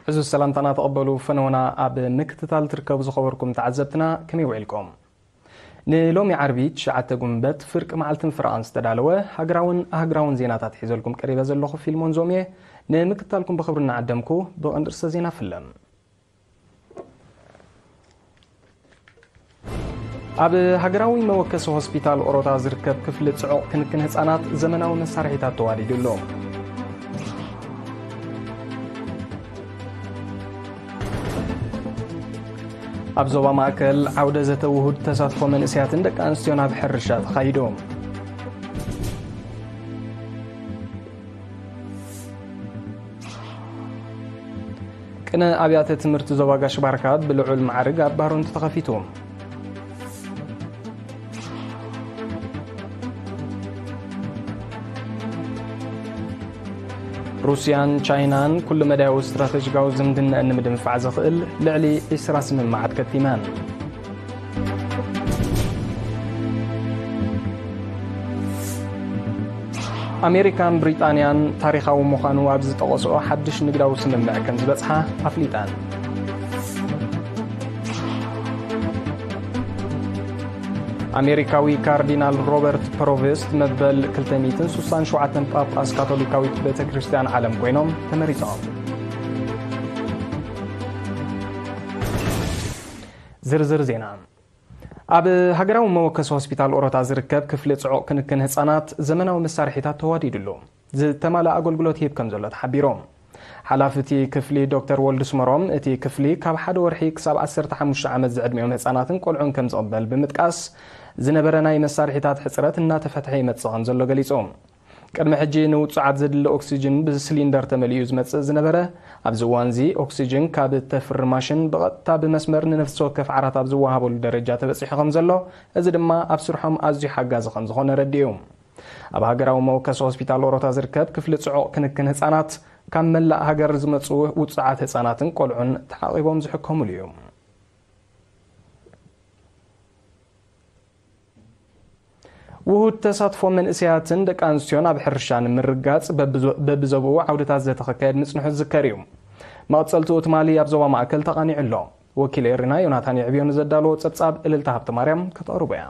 እዚ ሰላምታና ተቐበሉ። ፈነወና ኣብ ምክትታል ትርከቡ ዝኸበርኩም ተዓዘብትና ከመይ ውዒልኩም? ንሎሚ ዓርቢ ትሽዓተ ጉንበት ፍርቂ መዓልትን ፍረቓን ዝተዳለወ ሃገራውን ኣህጉራውን ዜናታት ሒዘልኩም ቀሪበ ዘለኹ ፊልሞን ዞም እየ። ንምክትታልኩም ብኽብሪ እናዓደምኩ ብቐንዲ ርእሰ ዜና ፍለም። ኣብ ሃገራዊ መወከሲ ሆስፒታል ኦሮታ ዝርከብ ክፍሊ ጽዑቕ ክንክን ህጻናት ዘመናዊ መሳርሒታት ተዋዲዱ ኣሎ። ኣብ ዞባ ማእከል ዓውደ ዘተ ውሁድ ተሳትፎ መንእሰያትን ደቂ ኣንስትዮን ኣብ ሕርሻ ተኻይዱ። ቅነ ኣብያተ ትምህርቲ ዞባ ጋሽ ባርካ ብልዑል ማዕርግ ኣብ ባህሮንቲ ተኸፊቱ። ሩስያን ቻይናን ኩሉ መዳያዊ ስትራተጂካዊ ዝምድናኣን ንምድንፋዕ ዘኽእል ልዕሊ ዕስራ ስምምዓት ከቲመን። ኣሜሪካን ብሪጣንያን ታሪኻዊ ምዃኑ ኣብ ዝጠቐስኦ ሓድሽ ንግዳዊ ስምምዕ ከም ዝበጽሓ ኣፍሊጠን። ኣሜሪካዊ ካርዲናል ሮበርት ፕሮቨስት መበል ክልተ ሚእትን ስሳን ሸውዓተን ጳጳስ ካቶሊካዊት ቤተ ክርስቲያን ዓለም ኮይኖም ተመሪጾም። ዝርዝር ዜና። ኣብ ሃገራዊ መወከሲ ሆስፒታል ኦሮታ ዝርከብ ክፍሊ ጽዑቕ ክንክን ህጻናት ዘመናዊ መሳርሒታት ተዋዲዱ ኣሎ። ዝተማልኣ ኣገልግሎት ይህብ ከም ዘሎ ተሓቢሩ። ሓላፊ እቲ ክፍሊ ዶክተር ወልዱ ስመሮም፣ እቲ ክፍሊ ካብ ሓደ ወርሒ ክሳብ ዓሰርተ ሓሙሽተ ዓመት ዝዕድሚኦም ህጻናትን ቆልዑን ከም ዝቕበል ብምጥቃስ፣ ዝነበረ ናይ መሳርሒታት ሕጽረት እናተፈትሐ ይመጽእ ከም ዘሎ ገሊጹ። ቅድሚ ሕጂ ንውጹዓት ዘድሊ ኦክሲጅን ብስሊንደር ተመሊኡ ዝመጽእ ዝነበረ፣ ኣብዚ እዋንዚ ኦክሲጅን ካብ እተፍሪ ማሽን ብቐጥታ ብመስመር ንነፍሲ ወከፍ ዓራት ኣብ ዝወሃበሉ ደረጃ ተበጺሑ ከም ዘሎ፣ እዚ ድማ ኣብ ስርሖም ኣዝዩ ሓጋዚ ከም ዝኾነ ረዲኡ። ኣብ ሃገራዊ መወከሲ ሆስፒታል ኦሮታ ዝርከብ ክፍሊ ጽዑቕ ክንክን ህጻናት፣ ካብ መላእ ሃገር ዝመጹ ውጹዓት ህጻናትን ቆልዑን ተዓቒቦም ዝሕከሙሉ እዩ። ውሁድ ተሳትፎ መንእሰያትን ደቂ ኣንስትዮን ኣብ ሕርሻ ንምርጋጽ በብዞ-፣ በብዞብኡ ዓውድታት ዘተ ክካየድ ምጽንሑ ዝዝከር እዩ። መቐጸልትኡ ትማሊ ኣብ ዞባ ማእከል ተቓኒዑ ኣሎ። ወኪል ኤሪና ዮናታን የዕብዮ ንዘዳለዎ ጸብጻብ እልልታ ሃብተ ማርያም ከተቕርቦ እያ።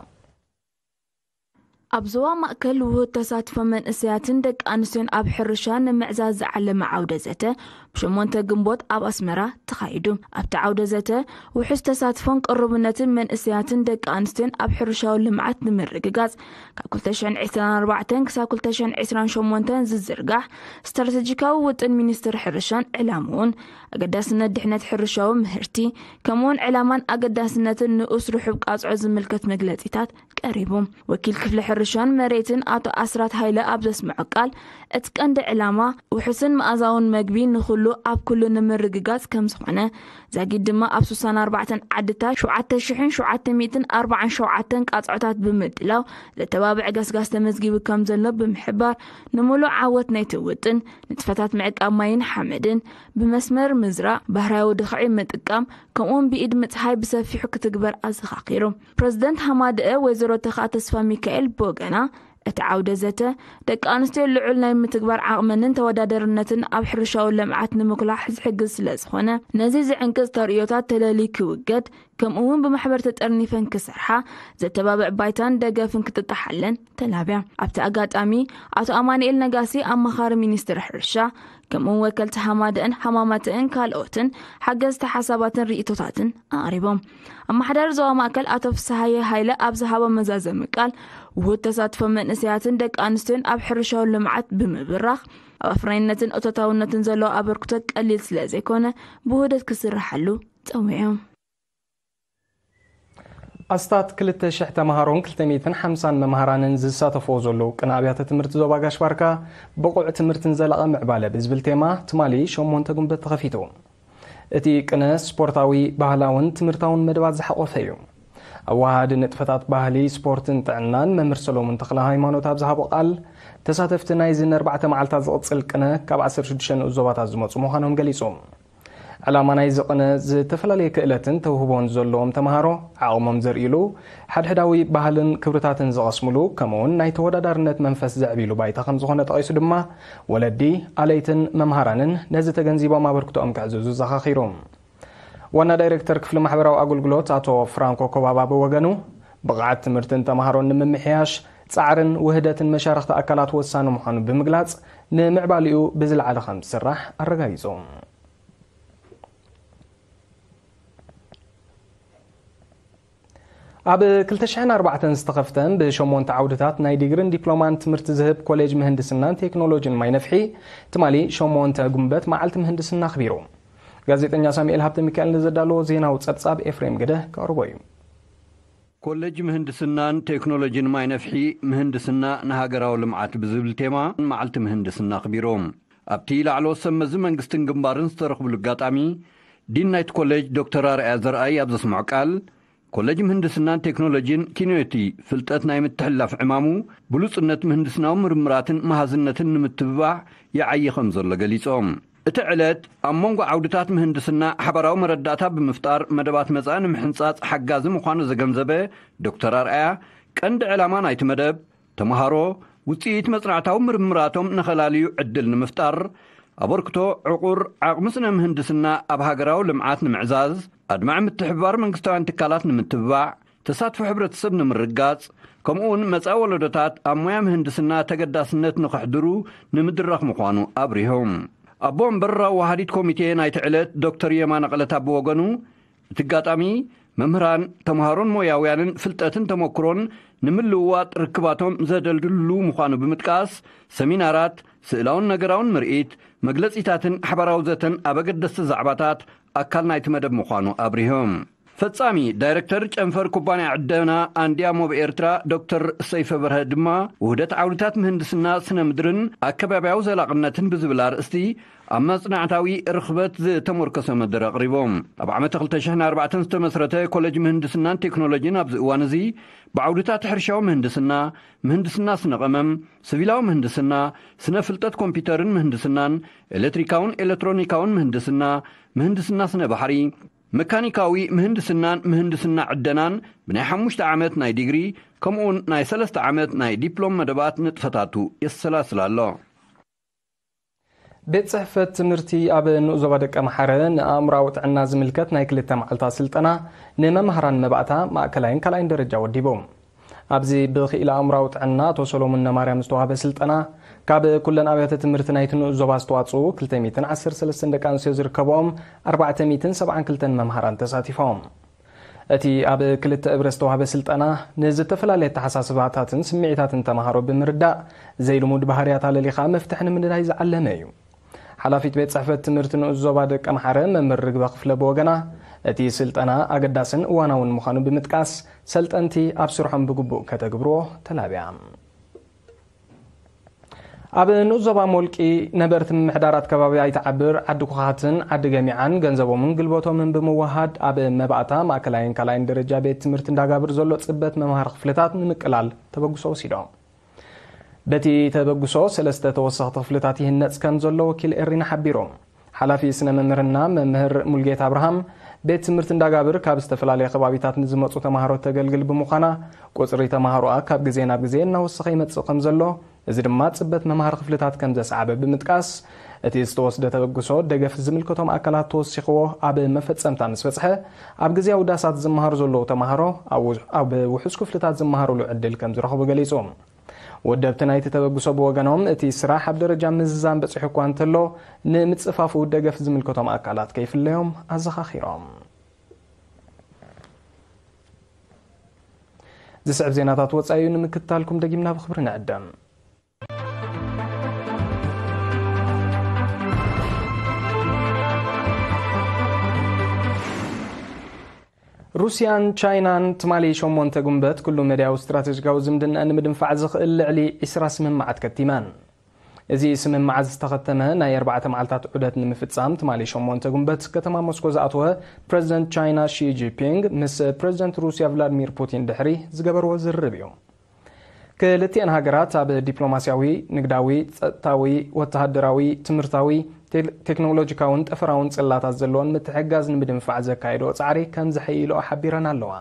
ኣብ ዞባ ማእከል ውሁድ ተሳትፎ መንእሰያትን ደቂ ኣንስትዮን ኣብ ሕርሻ ንምዕዛዝ ዝዓለመ ዓውደ ዘተ ብሸሞንተ ግንቦት ኣብ ኣስመራ ተኻይዱ። ኣብቲ ዓውደ ዘተ ውሑስ ተሳትፎን ቅርቡነትን መንእሰያትን ደቂ ኣንስትዮን ኣብ ሕርሻዊ ልምዓት ንምርግጋጽ ካብ ክልተ ሽሕን ዕስራን ኣርባዕተን ክሳብ ክልተ ሽሕን ዕስራን ሸሞንተን ዝዝርጋሕ ስትራተጂካዊ ውጥን ሚኒስትሪ ሕርሻን ዕላምኡን ኣገዳስነት ድሕነት ሕርሻዊ ምህርቲ ከምኡውን ዕላማን ኣገዳስነትን ንኡስ ርሑብ ቃጽዖ ዝምልከት መግለጺታት ቀሪቡ። ወኪል ክፍሊ ሕርሻን መሬትን ኣቶ ኣስራት ሃይለ ኣብ ዘስምዖ ቃል፣ እቲ ቀንዲ ዕላማ ውሑስን መኣዛውን መግቢ ንኹሉ ኣብ ኩሉ ንምርግጋጽ ከም ዝኾነ፣ ዛጊድ ድማ ኣብ ስሳን ኣርባዕተን ዓድታት ሸውዓተ ሽሕን ሸውዓተ ሚእትን ኣርባዓን ሸውዓተን ቃጽዖታት ብምድላው ዘተባብዕ ገስጋስ ተመዝጊቡ ከም ዘሎ ብምሕባር፣ ንምሉእ ዓወት ናይቲ ውጥን ንጥፈታት ምዕቃብ ማይን ሓመድን፣ ብመስመር ምዝራእ፣ ባህርያዊ ድኽዒ ምጥቃም፣ ከምኡውን ብኢድ ምጽሃይ ብሰፊሑ ክትግበር ኣዘኻኺሩ። ፕረዚደንት ሃማደአ ወይዘሮ ተኽኣ ተስፋ ሚካኤል ብወገና፣ እቲ ዓውደ ዘተ ደቂ ኣንስትዮ ልዑል ናይ ምትግባር ዓቕመንን ተወዳደርነትን ኣብ ሕርሻዊ ልምዓት ንምኩላሕ ዝሕግዝ ስለ ዝኾነ፣ ነዚ ዝዕንቅጽ ተርእዮታት ተለልዩ ክውገድ፣ ከምኡ እውን ብማሕበር ተጠርኒፈን ክሰርሓ ዘተባብዕ ባይታን ደገፍን ክትጣሓለን ተላብያ። ኣብቲ ኣጋጣሚ ኣቶ ኣማኑኤል ነጋሲ ኣማኻሪ ሚኒስትሪ ሕርሻ፣ ከምኡውን ወከልቲ ሃማደእን ሃማማተእን ካልኦትን ሓገዝቲ ሓሳባትን ርእይቶታትን ኣቕሪቦም። ኣመሓዳሪ ዞባ ማእከል ኣቶ ፍስሃየ ሃይለ ኣብ ዝሃቦ መዛዘሚ ቃል፣ ውሁድ ተሳትፎ መንእሰያትን ደቂ ኣንስትዮን ኣብ ሕርሻዊ ልምዓት ብምብራኽ፣ ኣብ ኣፍራይነትን እቶታውነትን ዘለዎ ኣበርክቶ ቀሊል ስለ ዘይኮነ፣ ብውህደት ክስርሓሉ ጸዊዑ። ኣስታት ክልተ ሽሕ ተምሃሮን ክልተ ሚእትን ሓምሳን መምሃራንን ዝሳተፍዎ ዘለዉ ቅነ ኣብያተ ትምህርቲ ዞባ ጋሽ ባርካ፣ ብቑዕ ትምህርትን ዘላቒ ምዕባለ ብዝብል ቴማ፣ ትማሊ ሸሞንተ ጉንበት ተኸፊቱ። እቲ ቅነ ስፖርታዊ፣ ባህላውን ትምህርታውን መደባት ዝሓቖፈ እዩ። ኣወሃሃዲ ንጥፈታት ባህሊ፣ ስፖርትን ጥዕናን መምህር ሰሎሙን ተኽለ ሃይማኖት ኣብ ዝሃቦ ቃል፣ ተሳተፍቲ ናይዚ ንኣርባዕተ መዓልታት ዝቕጽል ቅነ ካብ ዓሰርተ ሽዱሽተ ንኡስ ዞባታት ዝመጹ ምዃኖም ገሊጹ። ዕላማ ናይዚ ቅነ ዝተፈላለየ ክእለትን ተውህቦን ዘለዎም ተምሃሮ ዓቕሞም ዘርእይሉ፣ ሓድሕዳዊ ባህልን ክብርታትን ዝቐስምሉ፣ ከምኡውን ናይ ተወዳዳርነት መንፈስ ዘዕብይሉ ባይታ ከም ዝኾነ ጠቒሱ ድማ፣ ወለዲ፣ ኣለይትን መምሃራንን ነዚ ተገንዚቦም ኣበርክቶኦም ከዕዝዙ ዘኻኺሩ። ዋና ዳይሬክተር ክፍሊ ማሕበራዊ ኣገልግሎት ኣቶ ፍራንኮ ኮባባ ብወገኑ፣ ብቕዓት ትምህርትን ተምሃሮን ንምምሕያሽ ጻዕርን ውህደትን መሻርኽቲ ኣካላት ወሳኒ ምዃኑ ብምግላጽ፣ ንምዕባሊኡ ብዝለዓለ ከም ዝስራሕ ኣረጋጊጹ። ኣብ ክልተ ሽሕን ኣርባዕተን ዝተኸፍተን ብሸሞንተ ዓውድታት ናይ ዲግሪን ዲፕሎማን ትምህርቲ ዝህብ ኮሌጅ ምህንድስናን ቴክኖሎጂን ማይነፍሒ ትማሊ ሸሞንተ ጉንበት መዓልቲ ምህንድስና ኣኽቢሩ። ጋዜጠኛ ሳሙኤል ሃብተ ሚካኤል ንዘዳለዎ ዜናዊ ጸብጻብ ኤፍሬም ግደ ከቕርቦ እዩ። ኮሌጅ ምህንድስናን ቴክኖሎጂን ማይነፍሒ ምህንድስና ንሃገራዊ ልምዓት ብዝብል ቴማ መዓልቲ ምህንድስና ኣኽቢሮም። ኣብቲ ላዕለዎት ሰብ መዚ መንግስትን ግንባርን ዝተረኽብሉ ኣጋጣሚ፣ ዲን ናይቲ ኮሌጅ ዶክተር ኣርኣያ ዘርኣይ ኣብ ዘስምዖ ቃል፣ ኮሌጅ ምህንድስናን ቴክኖሎጂን ኪንዮቲ ፍልጠት ናይ ምትሕልላፍ ዕማሙ፣ ብሉጽነት ምህንድስናዊ ምርምራትን መሃዝነትን ንምትብባዕ ይዓዪ ከም ዘሎ ገሊጾም። እቲ ዕለት ኣብ መንጎ ዓውድታት ምህንድስና ሓባራዊ መረዳእታ ብምፍጣር መደባት መጻኢ ንምሕንጻጽ ሓጋዚ ምዃኑ ዘገንዘበ ዶክተር ኣርኣያ፣ ቀንዲ ዕላማ ናይቲ መደብ ተምሃሮ ውጽኢት መጽናዕታዊ ምርምራቶም ንኸላልዩ ዕድል ንምፍጣር፣ ኣበርክቶ ዕቑር ዓቕሚ ስነ ምህንድስና ኣብ ሃገራዊ ልምዓት ንምዕዛዝ፣ ኣድማዒ ምትሕብባር መንግስታውያን ትካላት ንምትብባዕ፣ ተሳትፎ ሕብረተሰብ ንምርግጋጽ፣ ከምኡውን መጻኢ ወለዶታት ኣብ ሞያ ምህንድስና ተገዳስነት ንኸሕድሩ ንምድራኽ ምዃኑ ኣብሪሆም። ኣቦ ወንበር ኣወሃዲት ኮሚቴ ናይቲ ዕለት ዶክተር የማነ ቀለታ ብወገኑ፣ እቲ ኣጋጣሚ መምህራን፣ ተምሃሮን ሞያውያንን ፍልጠትን ተመክሮን ንምልውዋጥ ርክባቶም ዘደልድልሉ ምዃኑ ብምጥቃስ፣ ሰሚናራት፣ ስእላውን ነገራውን ምርኢት፣ መግለጺታትን ሓባራዊ ዘተን ኣብ ኣገደስቲ ዛዕባታት ኣካል ናይቲ መደብ ምዃኑ ኣብሪሆም። ፈጻሚ ዳይረክተር ጨንፈር ኩባንያ ዕደና ኣንድያሞ ኣብ ኤርትራ ዶክተር ሰይፈ በርሀ ድማ፣ ውህደት ዓውድታት ምህንድስና ስነ ምድርን ኣከባብያዊ ዘላቕነትን ብዝብል ኣርእስቲ ኣብ መጽናዕታዊ ርኽበት ዝተመርኮሰ መደረ ኣቕሪቦም። ኣብ ዓመት ክልተ ሽሕን ኣርባዕተን ዝተመስረተ ኮሌጅ ምህንድስናን ቴክኖሎጂን ኣብዚ እዋን እዚ ብዓውድታት ሕርሻዊ ምህንድስና፣ ምህንድስና ስነ ቀመም፣ ስቪላዊ ምህንድስና፣ ስነ ፍልጠት ኮምፒውተርን ምህንድስናን፣ ኤሌክትሪካውን ኤሌክትሮኒካውን ምህንድስና፣ ምህንድስና ስነ ባሕሪ፣ መካኒካዊ ምህንድስናን ምህንድስና ዕደናን ብናይ ሓሙሽተ ዓመት ናይ ዲግሪ ከምኡውን ናይ ሰለስተ ዓመት ናይ ዲፕሎም መደባት ንጥፈታቱ የሰላስል ኣሎ። ቤት ጽሕፈት ትምህርቲ ኣብ ንኡስ ዞባ ደቀ ምሓረ ንኣእምራዊ ጥዕና ዝምልከት ናይ ክልተ መዓልታት ስልጠና ንመምሃራን መባእታ ማእከላይን ካልኣይን ደረጃ ወዲቡ። ኣብዚ ብክኢላ ኣእምራዊ ጥዕና ኣቶ ሰሎሙን ነማርያም ዝተዋህበ ስልጠና፣ ካብ ኩለን ኣብያተ ትምህርቲ ናይቲ ንኡስ ዞባ ዝተዋጽኡ ክልተ ሚእትን ዓሰርተ ሰለስተን ደቂ ኣንስትዮ ዝርከብኦም ኣርባዕተ ሚእትን ሰብዓን ክልተን መምሃራን ተሳቲፎም። እቲ ኣብ ክልተ እብረ ዝተዋህበ ስልጠና፣ ንዝተፈላለየ ኣተሓሳስባታትን ስምዒታትን ተምሃሮ ብምርዳእ፣ ዘይልሙድ ባህርያት ኣለሊኻ መፍትሒ ንምንዳይ ዝዓለመ እዩ። ሓላፊት ቤት ጽሕፈት ትምህርቲ ንኡስ ዞባ ደቀ ምሓረ መምህር ርግበ ክፍለ ብወገና፣ እቲ ስልጠና ኣገዳስን እዋናውን ምዃኑ ብምጥቃስ፣ ሰልጠንቲ ኣብ ስርሖም ብግቡእ ከተግብርዎ ተላብያ። ኣብ ንኡስ ዞባ ሞልቂ ነበርቲ ምምሕዳራት ከባቢ ኣይተዓብር፣ ዓዲ ኩኻትን ዓዲ ገሚዓን ገንዘቦምን ግልበቶምን ብምውሃድ ኣብ መባእታ ማእከላይን ካልኣይን ደረጃ ቤት ትምህርቲ እንዳጋብር ዘሎ ጽበት መምሃሪ ክፍልታት ንምቅላል ተበግሶ ወሲዶም። በቲ ተበግሶ ሰለስተ ተወሰኽቲ ክፍልታት ይህነጽ ከም ዘሎ ወኪል ኤሪና ሓቢሮም። ሓላፊ ስነ መምህርና መምህር ሙልጌታ ኣብርሃም፣ ቤት ትምህርቲ እንዳጋብር ካብ ዝተፈላለየ ከባቢታት ንዝመጹ ተምሃሮ ተገልግል ብምዃና፣ ቁጽሪ ተምሃሮኣ ካብ ግዜ ናብ ግዜ እናወሰኸ ይመጽእ ከም ዘሎ፣ እዚ ድማ ጽበት መምሃሪ ክፍልታት ከም ዘስዓበ ብምጥቃስ፣ እቲ ዝተወስደ ተበግሶ ደገፍ ዝምልከቶም ኣካላት ተወሲኽዎ ኣብ መፈጸምታ ምስ በጽሐ፣ ኣብ ግዜያዊ ዳሳት ዝመሃሩ ዘለዉ ተምሃሮ ኣብ ውሕ-፣ ኣብ ውሑስ ክፍልታት ዝመሃሩሉ ዕድል ከም ዝረኽቡ ገሊጹ። ወደብቲ ናይቲ ተበግሶ ብወገኖም፣ እቲ ስራሕ ኣብ ደረጃ ምዝዛም በጺሑ እኳ እንተሎ፣ ንምጽፋፉ ደገፍ ዝምልከቶም ኣካላት ከይፍለዮም ኣዘኻኺሮም። ዝስዕብ ዜናታት ወጻኢ እዩ፣ ንምክትታልኩም ደጊምና ብኽብሪ ንዕደም። ሩስያን ቻይናን ትማሊ ሸሞንተ ጉንበት ኩሉ መዳያዊ ስትራቴጂካዊ ዝምድና ንምድንፋዕ ዝኽእል ልዕሊ ዒስራ ስምምዓት ከቲመን። እዚ ስምምዓት ዝተኸተመ ናይ ኣርባዕተ መዓልታት ዑደት ንምፍጻም ትማሊ ሸሞንተ ጉንበት ከተማ ሞስኮ ዝኣተወ ፕረዚደንት ቻይና ሺ ጂንፒንግ ምስ ፕረዚደንት ሩስያ ቭላድሚር ፑቲን ድሕሪ ዝገበርዎ ዝርርብ እዩ። ክልቲኣን ሃገራት ኣብ ዲፕሎማስያዊ፣ ንግዳዊ፣ ጸጥታዊ፣ ወተሃደራዊ፣ ትምህርታዊ፣ ቴክኖሎጂካውን ጠፈራውን ጽላታት ዘለዎን ምትሕጋዝ ንምድንፋዕ ዘካየዶ ጻዕሪ ከም ዘሐይልኦ ሓቢረን ኣለዋ።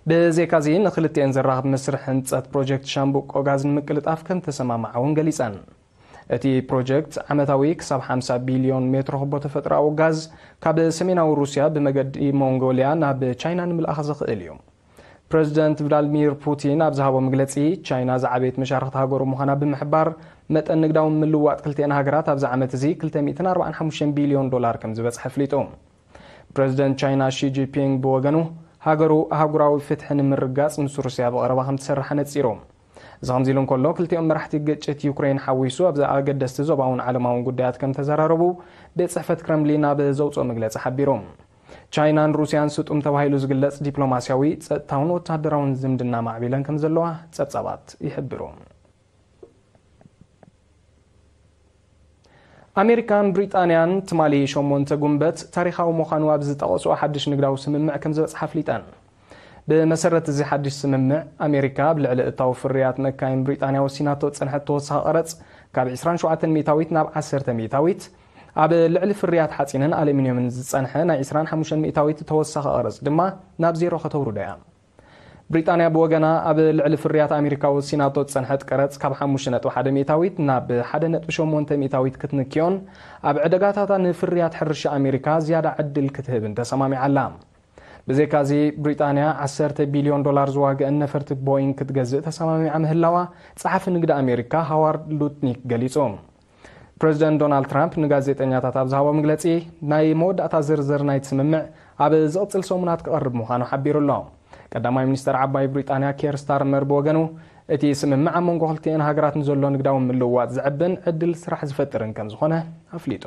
ብዘይካዚ ንክልቲኤን ዘራኽብ መስርሕ ህንጸት ፕሮጀክት ሻምብቆ ጋዝ ንምቅልጣፍ ከም ተሰማማዓ እውን ገሊጸን። እቲ ፕሮጀክት ዓመታዊ ክሳብ ሓምሳ ቢልዮን ሜትሮ ክቦ ተፈጥሮኣዊ ጋዝ ካብ ሰሜናዊ ሩስያ ብመገዲ ሞንጎልያ ናብ ቻይና ንምልኣኽ ዘኽእል እዩ። ፕረዚደንት ቭላድሚር ፑቲን ኣብ ዝሃቦ መግለጺ፣ ቻይና ዝዓበየት መሻርኽቲ ሃገሩ ምዃና ብምሕባር፣ መጠን ንግዳዊ ምልውዋጥ ክልቲኤን ሃገራት ኣብዚ ዓመት እዚ ክልተ ሚእትን ኣርባዓን ሓሙሽተን ቢልዮን ዶላር ከም ዝበጽሐ ኣፍሊጡ። ፕረዚደንት ቻይና ሺ ጂንፒንግ ብወገኑ፣ ሃገሩ ኣህጉራዊ ፍትሒ ንምርጋጽ ምስ ሩስያ ብቐረባ ከም ትሰርሕ ነጺሩ። እዚ ከምዚ ኢሉ እንከሎ፣ ክልቲኦም መራሕቲ ግጭት ዩክሬን ሓዊሱ ኣብ ኣገደስቲ ዞባውን ዓለማውን ጉዳያት ከም ተዘራረቡ ቤት ጽሕፈት ክረምሊን ኣብ ዘውፅኦ መግለጺ ሓቢሩ። ቻይናን ሩስያን ስጡም ተባሂሉ ዝግለጽ ዲፕሎማስያዊ፣ ጸጥታውን ወታደራውን ዝምድና ማዕቢለን ከም ዘለዋ ጸብጻባት ይሕብሩ። ኣሜሪካን ብሪጣንያን ትማሊ ሸሞንተ ጉንበት ታሪኻዊ ምዃኑ ኣብ ዝጠቐስኦ ሓድሽ ንግዳዊ ስምምዕ ከም ዝበጽሓ ኣፍሊጠን። ብመሰረት እዚ ሓድሽ ስምምዕ፣ ኣሜሪካ ኣብ ልዕሊ እታዊ ፍርያት መካይን ብሪጣንያ ወሲናቶ ዝጸንሐት ተወሳኺ ቀረጽ ካብ ዕስራን ሸውዓተን ሚእታዊት ናብ ዓሰርተ ሚእታዊት፣ ኣብ ልዕሊ ፍርያት ሓጺንን ኣሉሚንየምን ዝጸንሐ ናይ ዕስራን ሓሙሽተን ሚእታዊት ተወሳኺ ቀረጽ ድማ ናብ ዜሮ ከተውርዶ እያ። ብሪጣንያ ብወገና ኣብ ልዕሊ ፍርያት ኣሜሪካ ወሲናቶ ዝጸንሐት ቀረጽ ካብ ሓሙሽተ ነጥቢ ሓደ ሚእታዊት ናብ ሓደ ነጥቢ ሸሞንተ ሚእታዊት ክትንክዮን ኣብ ዕደጋታታ ንፍርያት ሕርሻ ኣሜሪካ ዝያዳ ዕድል ክትህብን ተሰማሚዓ ኣላ። ብዘይካዚ ብሪጣንያ ዓሰርተ ቢልዮን ዶላር ዝዋግአን ነፈርቲ ቦይንግ ክትገዝእ ተሰማሚዓ ምህላዋ ጸሓፊ ንግዲ ኣሜሪካ ሃዋርድ ሉትኒክ ገሊጹ። ፕረዚደንት ዶናልድ ትራምፕ ንጋዜጠኛታት ኣብ ዝሃቦ መግለጺ፣ ናይ መወዳእታ ዝርዝር ናይቲ ስምምዕ ኣብ ዝቕጽል ሰሙናት ክቐርብ ምዃኑ ሓቢሩ ኣሎ። ቀዳማይ ሚኒስተር ዓባይ ብሪጣንያ ኬር ስታርመር ብወገኑ፣ እቲ ስምምዕ ኣብ መንጎ ክልቲኤን ሃገራት ንዘሎ ንግዳዊ ምልውዋጥ ዘዕብን ዕድል ስራሕ ዝፈጥርን ከም ዝኾነ ኣፍሊጡ።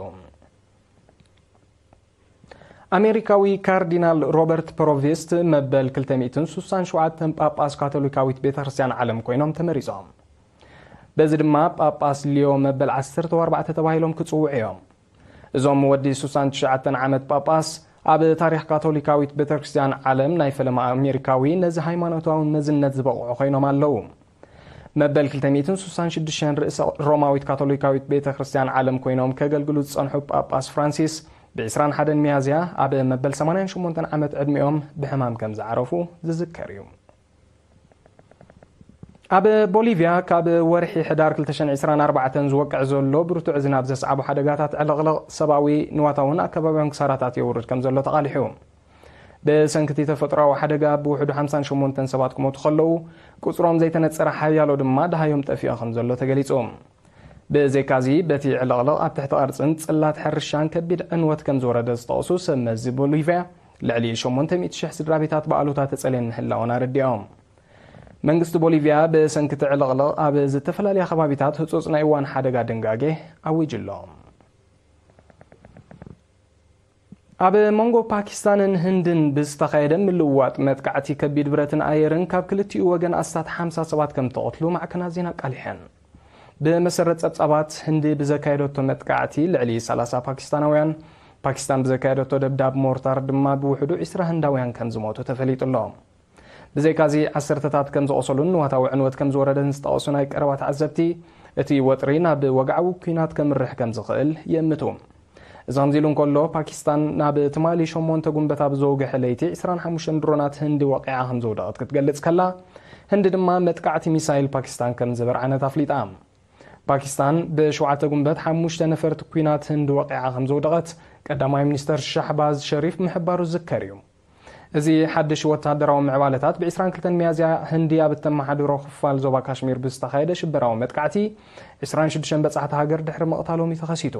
ኣሜሪካዊ ካርዲናል ሮበርት ፕሮቪስት መበል ክልተ ሚእትን ሱሳን ሸውዓተን ጳጳስ ካቶሊካዊት ቤተ ክርስቲያን ዓለም ኮይኖም ተመሪጾም። በዚ ድማ ጳጳስ ሊዮ መበል ዓሰርተ ኣርባዕተ ተባሂሎም ክጽውዑ እዮም። እዞም ወዲ ሱሳን ትሽዓተ ዓመት ጳጳስ ኣብ ታሪኽ ካቶሊካዊት ቤተ ክርስቲያን ዓለም ናይ ፈለማ ኣሜሪካዊ ነዚ ሃይማኖታዊ መዝነት ዝበቕዑ ኮይኖም ኣለዉ። መበል ክልተ ሚእትን ሱሳን ሽዱሽተን ርእሰ ሮማዊት ካቶሊካዊት ቤተ ክርስቲያን ዓለም ኮይኖም ከገልግሉ ዝጸንሑ ጳጳስ ፍራንሲስ፣ ብ ዕስራን ሓደን ሚያዝያ ኣብ መበል ሰማንያን ሸሞንተን ዓመት ዕድሚኦም ብሕማም ከም ዝዓረፉ ዝዝከር እዩ። ኣብ ቦሊቭያ ካብ ወርሒ ሕዳር ክልተ ሽሕን ዕስራን ኣርባዕተን ዝወቅዕ ዘሎ ብርቱዕ ዝናብ ዘስዓቦ ሓደጋታት ዕልቕልቕ ሰብኣዊ፣ ንዋታውን ኣከባቢያውን ክሳራታት የውርድ ከም ዘሎ ተቓሊሑ። ብሰንኪ እቲ ተፈጥሮኣዊ ሓደጋ ብውሕዱ ሓምሳን ሸሞንተን ሰባት ክሞቱ ከለዉ፣ ቁጽሮም ዘይተነጸረ ሓያሎ ድማ ደሃዮም ጠፊኦ ከም ዘሎ ተገሊጹ። ብዘይካዚ፣ በቲ ዕልቕልቕ ኣብ ትሕቲ ቅርጽን ጽላት ሕርሻን ከቢድ ዕንወት ከም ዝወረደ ዝጠቕሱ ሰብ መዚ ቦሊቭያ፣ ልዕሊ ሸሞንተ ሚእቲ ሽሕ ስድራ ቤታት ብኣሉታ ተጸልየን ምህላወን ኣረዲኦም። መንግስቲ ቦሊቭያ ብሰንኪ እቲ ዕልቕልቕ ኣብ ዝተፈላለያ ከባቢታት ህጹጽ ናይ እዋን ሓደጋ ድንጋጌ ኣዊጁ ኣሎ። ኣብ መንጎ ፓኪስታንን ህንድን ብዝተኻየደ ምልውዋጥ መጥቃዕቲ ከቢድ ብረትን ኣየርን ካብ ክልቲኡ ወገን ኣስታት ሓምሳ ሰባት ከም ተቐትሉ ማዕከናት ዜና ኣቃሊሐን። ብመሰረት ጸብጻባት፣ ህንዲ ብዘካየደቶ መጥቃዕቲ ልዕሊ ሰላሳ ፓኪስታናውያን፣ ፓኪስታን ብዘካየደቶ ደብዳብ ሞርታር ድማ ብውሕዱ ዕስራ ህንዳውያን ከም ዝሞቱ ተፈሊጡ ኣሎ። ብዘይካዚ፣ ዓሰርተታት ከም ዝቖሰሉን ንዋታዊ ዕንወት ከም ዝወረደን ዝጠቐሱ ናይ ቀረባ ተዓዘብቲ፣ እቲ ወጥሪ ናብ ወግዓዊ ኲናት ከምርሕ ከም ዝኽእል ይእምቱ። እዚ ከምዚ ኢሉ እንከሎ፣ ፓኪስታን ናብ ትማሊ ሸሞንተ ጉንበት ኣብ ዘውግሐ ለይቲ ዕስራን ሓሙሽተን ድሮናት ህንዲ ወቒዓ ከም ዘውደቐት ክትገልጽ ከላ፣ ህንዲ ድማ መጥቃዕቲ ሚሳይል ፓኪስታን ከም ዝበርዓነት ኣፍሊጣ። ፓኪስታን ብሸውዓተ ጉንበት ሓሙሽተ ነፈርቲ ኲናት ህንዲ ወቒዓ ከም ዘውደቐት ቀዳማይ ሚኒስተር ሻህባዝ ሸሪፍ ምሕባሩ ዝዝከር እዩ። እዚ ሓድሽ ወታደራዊ ምዕባለታት ብ ዕስራን ክልተን ሚያዝያ ህንዲ ኣብ እተመሓድሮ ክፋል ዞባ ካሽሚር ብዝተኻየደ ሽበራዊ መጥቃዕቲ ዕስራን ሽዱሽተን በጻሕቲ ሃገር ድሕሪ ምቕታሎም እዩ ተኸሲቱ።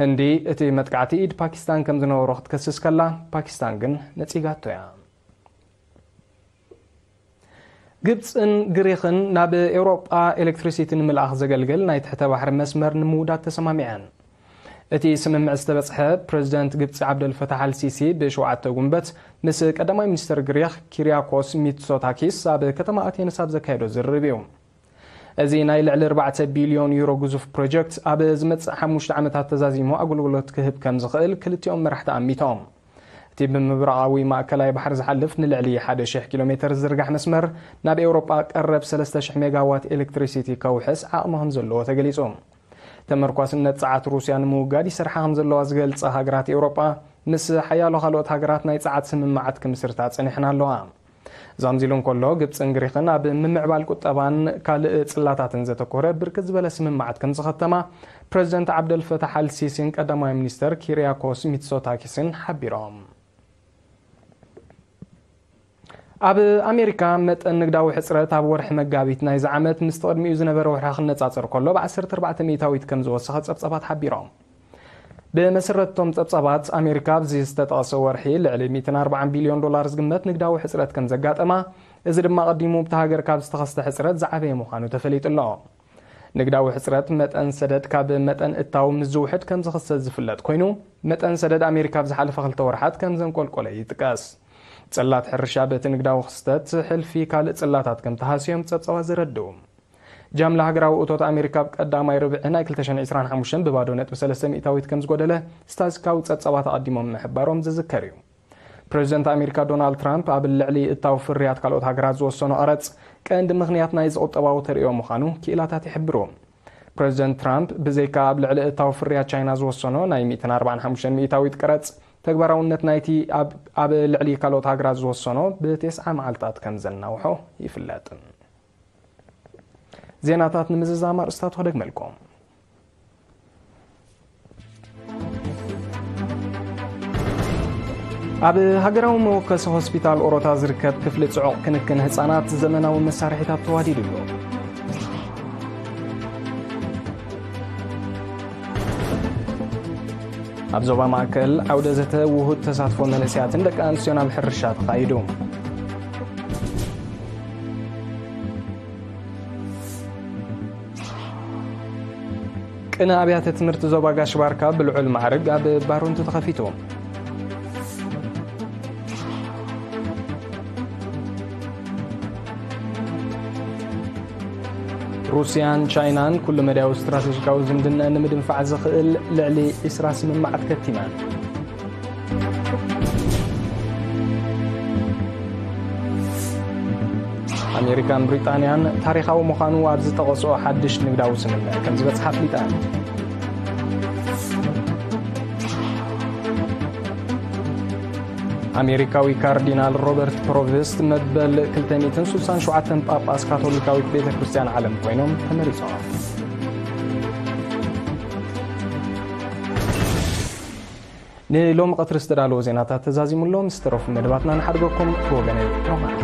ህንዲ እቲ መጥቃዕቲ ኢድ ፓኪስታን ከም ዝነበሮ ክትከስስ ከላ፣ ፓኪስታን ግን ነጺጋቶ እያ። ግብጽን ግሪኽን ናብ ኤውሮጳ ኤሌክትሪሲቲ ንምልኣኽ ዘገልግል ናይ ትሕተ ባሕሪ መስመር ንምውዳድ ተሰማሚዐን። እቲ ስምምዕ ዝተበጽሐ ፕረዚደንት ግብጺ ዓብደል ፈታሕ ኣል ሲሲ ብሸውዓተ ጉንበት ምስ ቀዳማይ ሚኒስተር ግሪኽ ኪሪያኮስ ሚትሶታኪስ ኣብ ከተማ ኣቴንስ ኣብ ዘካየዶ ዝርርብ እዩ። እዚ ናይ ልዕሊ ኣርባዕተ ቢልዮን ዩሮ ግዙፍ ፕሮጀክት ኣብ ዝመጽእ ሓሙሽተ ዓመታት ተዛዚሙ ኣገልግሎት ክህብ ከም ዝኽእል ክልቲኦም መራሕቲ ኣሚቶም። እቲ ብምብራቓዊ ማእከላይ ባሕሪ ዝሓልፍ ንልዕሊ ሓደ ሽሕ ኪሎ ሜተር ዝዝርጋሕ መስመር፣ ናብ ኤውሮጳ ቀረብ ሰለስተ ሽሕ ሜጋዋት ኤሌክትሪሲቲ ከውሕስ ዓቕሚ ከም ዘለዎ ተገሊጹ። ተመርኳስነት ጸዓት ሩስያ ንምውጋድ ይሰርሓ ከም ዘለዋ ዝገልጻ ሃገራት ኤውሮጳ፣ ምስ ሓያሎ ካልኦት ሃገራት ናይ ጸዓት ስምምዓት ክምስርታ ጸኒሕና ኣለዋ። ዛምዚሉ እንከሎ፣ ግብጽን ግሪኽን ኣብ ምምዕባል ቁጠባን ካልእ ጽላታትን ዘተኮረ ብርክት ዝበለ ስምምዓት ከም ዝኸተማ ፕረዚደንት ዓብደልፈታሕ ኣልሲሲን ቀዳማይ ሚኒስተር ኪርያኮስ ሚትሶታኪስን ሓቢሮም። ኣብ ኣሜሪካ መጠን ንግዳዊ ሕጽረት ኣብ ወርሒ መጋቢት ናይዚ ዓመት ምስቲ ቅድሚኡ ዝነበረ ወርሒ ክነጻጸር ከሎ ብ ዓሰርተ ኣርባዕተ ሚእታዊት ከም ዝወሰኸ ጸብጻባት ሓቢሮም። ብመሰረት እቶም ጸብጻባት፣ ኣሜሪካ ኣብዚ ዝተጠቕሰ ወርሒ ልዕሊ ሚእትን ኣርባዓን ቢልዮን ዶላር ዝግመት ንግዳዊ ሕጽረት ከም ዘጋጠማ፣ እዚ ድማ ቀዲሙ ብታ ሃገር ካብ ዝተኸስተ ሕጽረት ዝዓበየ ምዃኑ ተፈሊጡ ኣሎ። ንግዳዊ ሕጽረት መጠን ሰደድ ካብ መጠን እታው ምስ ዝውሕድ ከም ዝኽሰት ዝፍለጥ ኮይኑ፣ መጠን ሰደድ ኣሜሪካ ኣብ ዝሓለፈ ክልተ ወርሓት ከም ዘንቆልቆለ ይጥቀስ። ጽላት ሕርሻ በቲ ንግዳዊ ክስተት ሕልፊ ካልእ ጽላታት ከም ተሃስዮም ጸብጻባት ዘረድኡ። ጃምላ ሃገራዊ እቶት ኣሜሪካ ኣብ ቀዳማይ ርብዒ ናይ ክልተ ሽሕን ዕስራን ሓሙሽተን ብባዶ ነጥቢ ሰለስተ ሚእታዊት ከም ዝጎደለ ስታትስቲካዊ ጸብጻባት ኣቐዲሞም ምሕባሮም ዝዝከር እዩ። ፕረዚደንት ኣሜሪካ ዶናልድ ትራምፕ ኣብ ልዕሊ እታው ፍርያት ካልኦት ሃገራት ዝወሰኖ ቀረጽ ቀንዲ ምኽንያት ናይዚ ቁጠባዊ ተርእዮ ምዃኑ ክኢላታት ይሕብሩ። ፕረዚደንት ትራምፕ ብዘይካ ኣብ ልዕሊ እታው ፍርያት ቻይና ዝወሰኖ ናይ ሚእትን ኣርባዓን ሓሙሽተን ሚእታዊት ቀረጽ፣ ተግባራውነት ናይቲ ኣብ፣ ኣብ ልዕሊ ካልኦት ሃገራት ዝወሰኖ ብቴስዓ መዓልታት ከም ዘናውሖ ይፍለጥ። ዜናታት ንምዝዛም ኣርእስታቱ ክደግመልኩም። ኣብ ሃገራዊ መወከሲ ሆስፒታል ኦሮታ ዝርከብ ክፍሊ ጽዑቕ ክንክን ህጻናት ዘመናዊ መሳርሒታት ተዋዲዱ ኣሎ። ኣብ ዞባ ማእከል ዓውደ ዘተ ውሁድ ተሳትፎ መንእሰያትን ደቂ ኣንስትዮን ኣብ ሕርሻ ተኻይዱ። ቅነ ኣብያተ ትምህርቲ ዞባ ጋሽ ባርካ ብልዑል ማዕርግ ኣብ ባሮንቱ ተኸፊቱ። ሩስያን ቻይናን ኩሉ መዳያዊ ስትራቴጂካዊ ዝምድና ንምድንፋዕ ዝኽእል ልዕሊ ዕስራ ስምምዓት ከቲመን። ኣሜሪካን ብሪጣንያን ታሪኻዊ ምዃኑ ኣብ ዝጠቐስኦ ሓድሽ ንግዳዊ ስምምዕ ከም ዝበጽሓ ኣፍሊጠን። ኣሜሪካዊ ካርዲናል ሮበርት ፕሮቭስት መበል ክልተ ሚእትን ስሳን ሸውዓተን ጳጳስ ካቶሊካዊት ቤተ ክርስቲያን ዓለም ኮይኖም ተመሪጾም። ንሎሚ ቀትሪ ዝተዳለወ ዜናታት ተዛዚሙ ኣሎ። ምስ ተረፉ መደባትና ንሓድገኩም። ብወገነይ ሮማን።